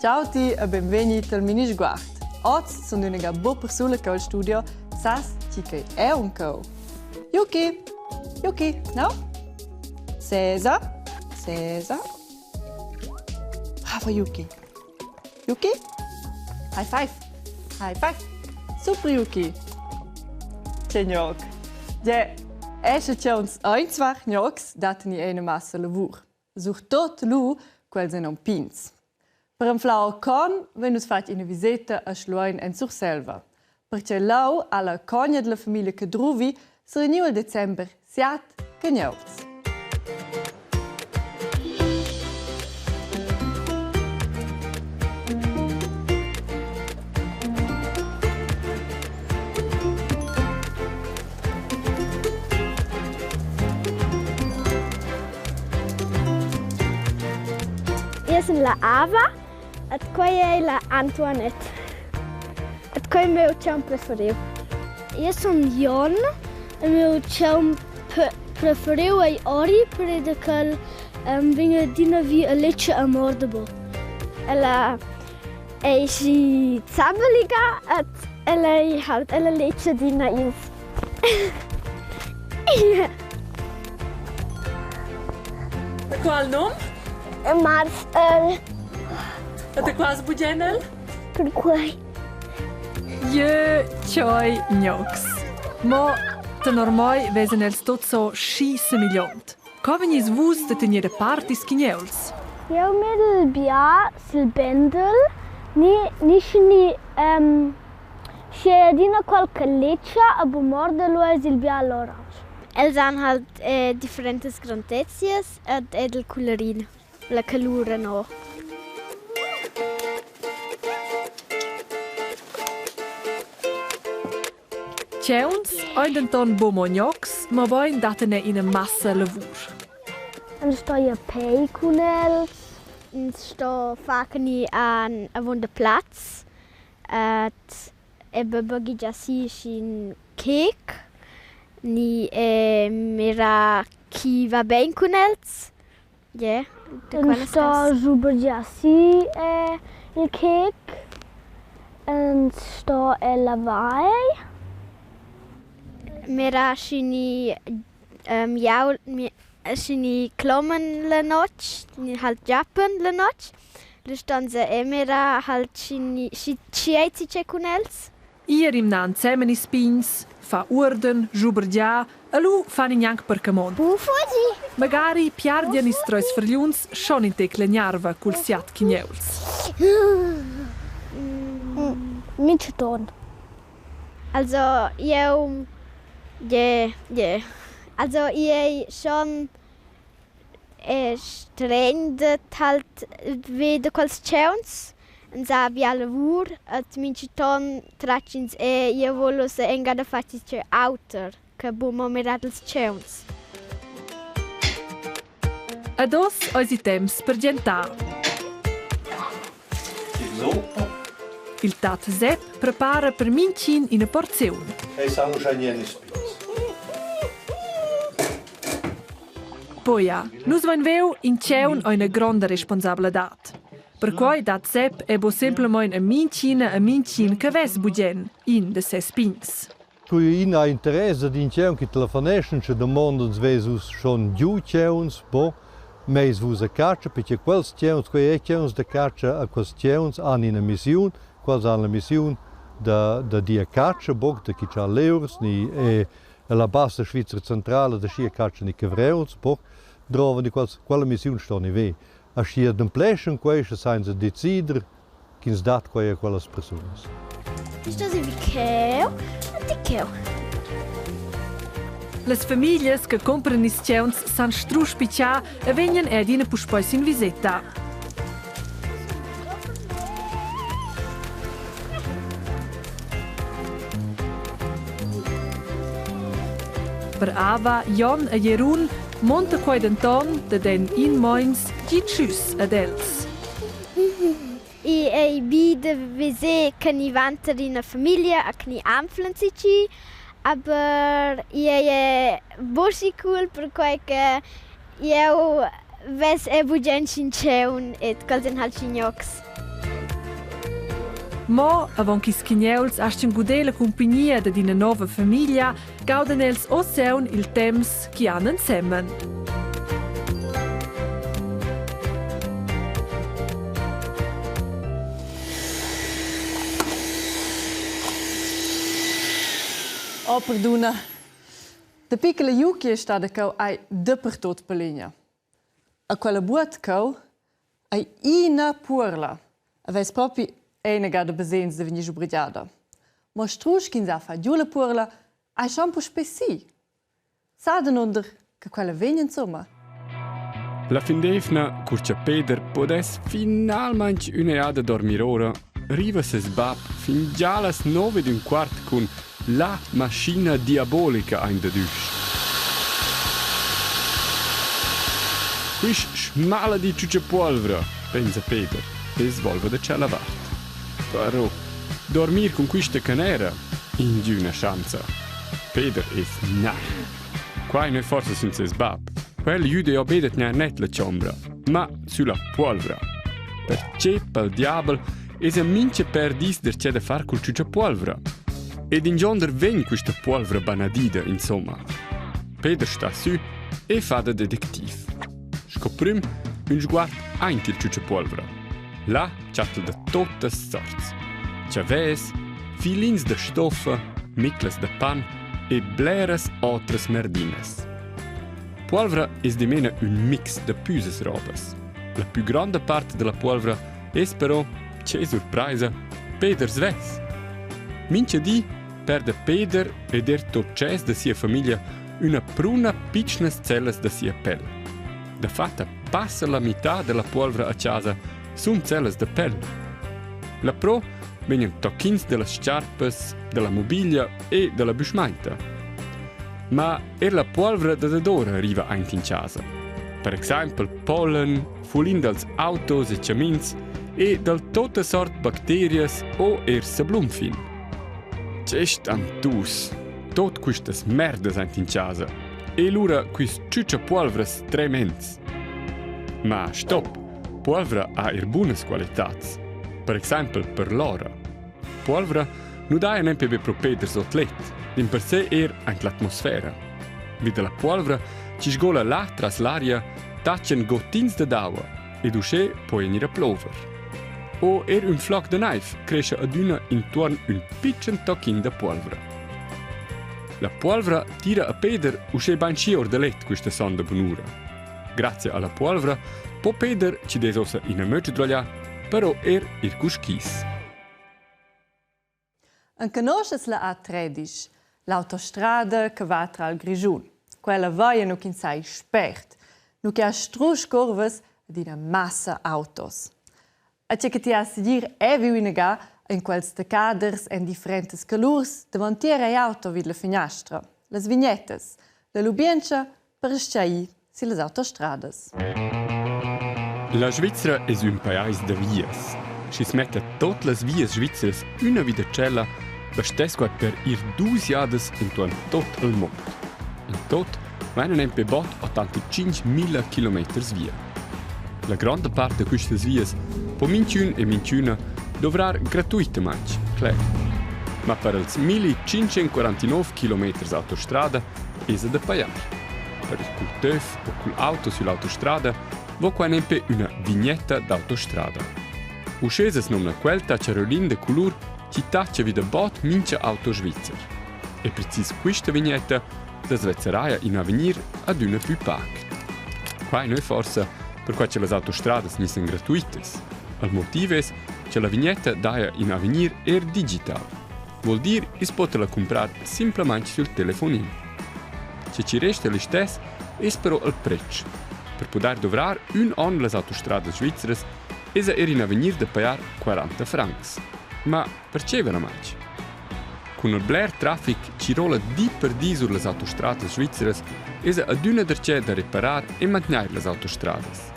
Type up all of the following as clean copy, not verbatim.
Ciao ti e benvegni tal Minisguard. Oz sun üna bo persuna che al studio, sas chi che è un co. Yuki! Yuki, no? Sesa? Sesa? Brava Yuki. Yuki? High five! High five! Super Yuki! Che gnoc! Je, esce che uns ein zwar gnocs, dat ni eine massa lavur. Surtot lu quels ein aunc pigns. Per anflar con vein nus fatg ina viseta a Schluein en Surselva. Pertgei leu ha la cogna dalla famiglia Cadruvi survegniu il december siat cagneuls. Io sun la Ava et quei ei la Antoinette. Et quei è meu tgaun preferiu. Io sun Jon e meu tgaun preferiu ei Ori perché ch'el vegn adina vi a letg e morda buc. Ella ei schi zabeliga et ella ei halt ella letg adina ins. E qual nom? Marcel. E da quals bugen el? Perquei. Jeu tschoi gnocs. Mo tenor mei vesen els tot so schi semigliont. Co vegnis vus da tener da part ils chigneuls? Jeu mirel bia sil bendel ni ni schi ni Schi ei adina qualche lezcha a bu morda lu eis il bia l'oransch. Els han halt differentas grondezias ed ed il culurin, la colur no. Tgeuns ein denton buca mo gnocs, mobein dattan er ina massa lavur. Ins sto ir a pei cun els. Ins sto far che ni han avunda plaz Ed e baghegià si sc'in kec ni mira chi va bein cun els. Yeah, da quellas Ins sto cas. schubergiar si il kec, ins sto el lavar ei. Mira schi ni jau schi ni cloman la notg, ni halt giappen la notg. Lu ston se e mira halt schi ni schi schi ei tgei cun els. Ir rimnar ensemen ils pigns, fa uorden, schubergiar e lu fan in gnanc per camond. Fugi! Magari piardian ils treis fargliuns schon in tec la gnarva culs siat chigneuls. Mintgaton. Also jeu je je also ei schon stregn halt vi da quels tgauns. Ins ha bia lavur et mintgaton tratg'ins e jeu vul ussa enga da far tgei auter che buca mo mirar ils tgauns. Ed oz eisi temps per gentar. Il tat Sepp prepara per mintgin ina porziun. Ei san uschè gnir ils pins. Poja, nus vain veu in tscheun ho üna gronda responsabladad. Perquai dat Sepp e bo simplamaing a minchina e minchin che vess bugen in da ses pigns. Cu ün ha interess ad in tgeun chi telefoneschan, sche domondans vess uss schon giu tgeuns, bo, meis vus a catscha, perche quels tgeuns, quei ei tgeuns da catscha, a quels tgeuns han ina missiun, quels han la missiun da da dir a catscha, buc da chitschar lieurs ni e la bassa Svizra centrala da schi a catscha ni cavreuls, buc, drovan di quels, quella missiun ston i ver. Aschia adempleschan quei, sche sainza decider ch'ins dat quei a quellas persunas. Ti stos vi cheu e ti cheu. Las famiglias che compran ils tgauns san strusch pitgar e vegnan er adina puspei sin viseta. Per Ava, Jon e Jerun monta quei denton dad en in meins gi tschüss ad els. I ei bi da veser che ni vanter ina famiglia e che ni anflan si aber igl ei buc schi cool perquei che jeu vess era bugen sc'in tgaun e quels ein halt sc'in gnocs. Mo avon ch'ils chigneuls astgan guder la cumpignia dad ina nova famiglia, gaudan els oz aunc il temps chi han ensemen. Oh, perduna. Dapi che la Yuki è stada cheu hai dapertut peligna. A quella buot cheu ei ina puorla. Havess propi ina gada basegns da vegnir sbrugliada. Mo strusch ch'ins ha fatg giu la puorla, hai schon puspei si. Sa danunder che quella vegn insumma? La fin d'eivna, cur cha Peder pudess finalmaing üna jada dormir ora, riva seis bap fingià las nov ed ün quart cun la maschina diabolica aint dad üsch. Quist schmaladi tschütschapuolvra, pensa Peder e's volva da tschella vart. Però dormir cun quista canera, ingüna schanza. Peder es nar. Quai nu è forsa sün seis bap. Quel güda jo be da tgnair net la chombra, ma sülla puolvra. Perche pel diavel esa mincha pêr dis darcheu da far cul tschütschapuolvra? Ed ingionder vegn quista puolvra banadida insomma? Peder sta sü e fa da detectiv. Sco prüm ün sguard aint il tschütschapuolvra. Là chatta'l da tuottas sorts. Chavès, filins da stoffa, miclas da pan e bleras otras merdinas. Puolvra es dimena ün mix da püsas robas. La pü gronda part da la puolvra es però, che surpraisa, Peder svess. Mincha di perda Peder ed eir tot tschess da sia famiglia üna pruna pitschnas cellas da sia pel. Dafatta passa la mità da la puolvra a chasa sun cellas da pel. Lapro vegnan tochins da las scarpas, da la mobiglia e da la büschmainta. Ma er la puolvra da dadora riva aint in chasa. Per exaimpel pollen, fulin dals autos e chamins e dal tota sort bacterias o er sablun fin. Che stantus! Tot quistas merdas aint in chasa. E lura quist tschütschapuolvras tremends. Ma stop! Puolvra ha er bunas qualitats. Per exaimpel per l'ora. Puolvra nu daja nempe be pro Peder sot let, dimpersè eir aint l'atmosfera. Vi da la puolvra chi sgola là tras l'aria tachan gottins dad aua ed uschè po gnir a plover. O eir ün floc da naiv crescha adüna intuorn ün pitschen tochin da puolvra. La puolvra tira a Peder uschè bainschi our da let quista sonda bunura. Grazia alla puolvra po Peder chi dess uossa ina möd droglià, però er ir cun skis. Enconuschas la A13, l'autostrada che va tra il Grischun. Quella vaia nu ch'ins sai spert, nu che ha strusch curvas ed ina massa autos. E tge che ti has segir è viu inaga en quels tacaders en differentas colurs davantier ei auto vid la finiastra, las vignettas, la lubientscha per ir sillas autostradas. La Svizra es ün pajais da vias. Schi's metta tuot las vias svizras üna vi da tschella, bastess quai per ir duos jadas intuorn tuot il mond. In tot vainan nempe bod 85.000 kilometers via. La gronda part da quistas vias po minchün e minchüna dovrar gratuitamaing, cler. Ma per ils 1549 kilometers autostrada esa da pajar. Per ir cul töf o cul auto süll'autostrada vo qua nempe üna vignetta d'autostrada. Uschè as nomna quel tacharolin da culur chi tacha vi da bod mincha auto svizzer. E precis quista vignetta la svezzeraja in avegnir adüna plü pac. Quai nu è forsa perquai cha las autostradas gnissan gratuitas. Il motiv es cha la vignetta daja in avegnir eir digital. Vuol dir, i's po la cumprar simplamaing sül telefonin. Che chi resta listess es però il predsch. Per pudair dovrar ün on las autostradas svizras esa eir in avegnir da pajar 40 francs. Ma perche veramaing? Cun il bler traffic chi rolla di per di sur las autostradas svizras esa adüna darcheu da reparar e mantgnair las autostradas.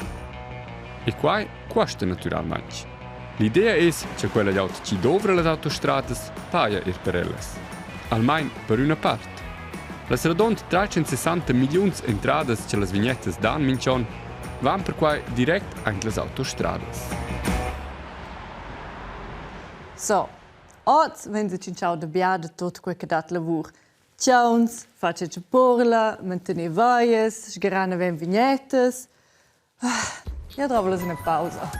E quai cuosta natüralmaing. L'idea es cha quella glieud chi dovra las autostradas paja eir per ellas. Almain per üna part. Las radund 360 milliuns entradas cha las vignettas dan minch'on van perquai direct aint las autostradas. So, oz vegn se tschintschau da bia da tut quei che dat lavur. Tgauns, fatg porla, mantener vaias, sgarar naven vignetas. Io drovo una pausa.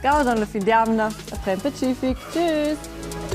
Ciao dalla fin d'jamna, a pren pacific. Tschüss!